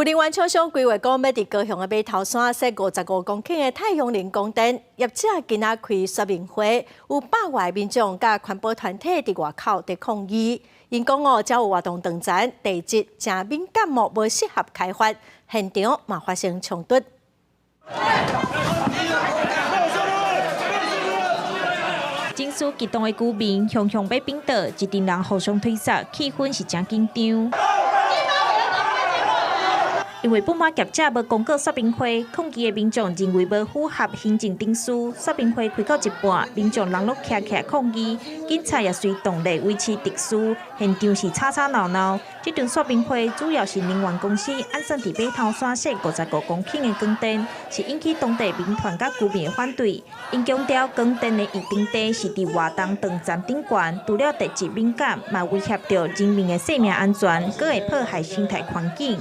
有能源廠商規劃講，欲佇高雄的馬頭山設55公頃的太陽能光電，業者今仔開說明會，有百外民眾佮環保團體佇外口佇抗議。𪜶講哦，遮有活動斷層，地質誠敏感哦，無適合開發，現場嘛發生衝突。情緒激動的居民，雄雄欲反倒，一陣人互相推捒，氣氛是誠緊張。因為不滿業者無公告說明會，抗議的民眾認為無符合行政程序，說明會開到一半，民眾人攏徛起來抗議，警察也隨動力維持秩序，現場是吵吵鬧鬧。這場說明會主要是能源公司按算佇馬頭山設55公頃的光電，是引起當地民團佮居民的反對。𪜶強調光電的預定地是佇活動斷層頂懸，除了地質敏感，嘛威脅著人民的生命安全，閣會破壞生態環境。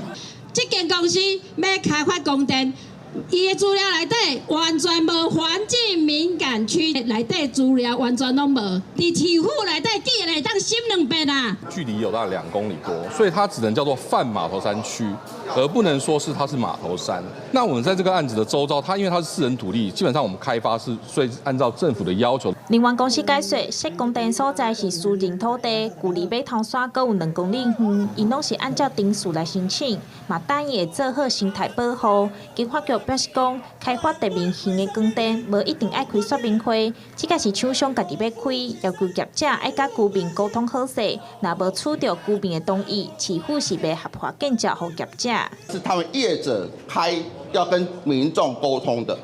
這間公司欲開發光電，伊的資料內底完全無環境敏感區內底資料完全攏無，佇市府內底竟然會當審兩遍啊！距離有大概2公里多，所以它只能叫做泛馬頭山區，而不能說是它是馬頭山。那我們在這個案子的周遭，它因為它是私人土地，基本上我們開發是所以按照政府的要求。能源公司解釋，設光電所在是私人土地，距離馬頭山閣有2公里遠，𪜶攏是按照程序來申請，嘛答應會做好生態保護。經發局表示講，開發地面型的光電，無一定愛開說明會，這個是廠商家己欲開，要求業者愛佮居民溝通好勢，若無取著居民的同意，市府是袂合法建照予業者。是他們業者開要跟民眾溝通的，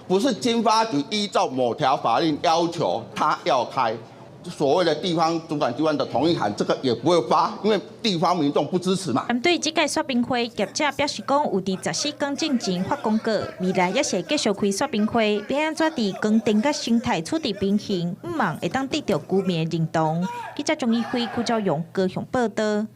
不是經發局依照某條法令要求他要開。所謂的地方主管機關的同意函，這個也不會發，因為地方民眾不支持嘛。針對這屆說明會，業者表示講，有佇14天進前發公告，未來也是會繼續開說明會，欲按怎佇光電佮生態取得平衡，向望會當得著居民的認同。記者鍾一輝、郭昭勇高雄報導。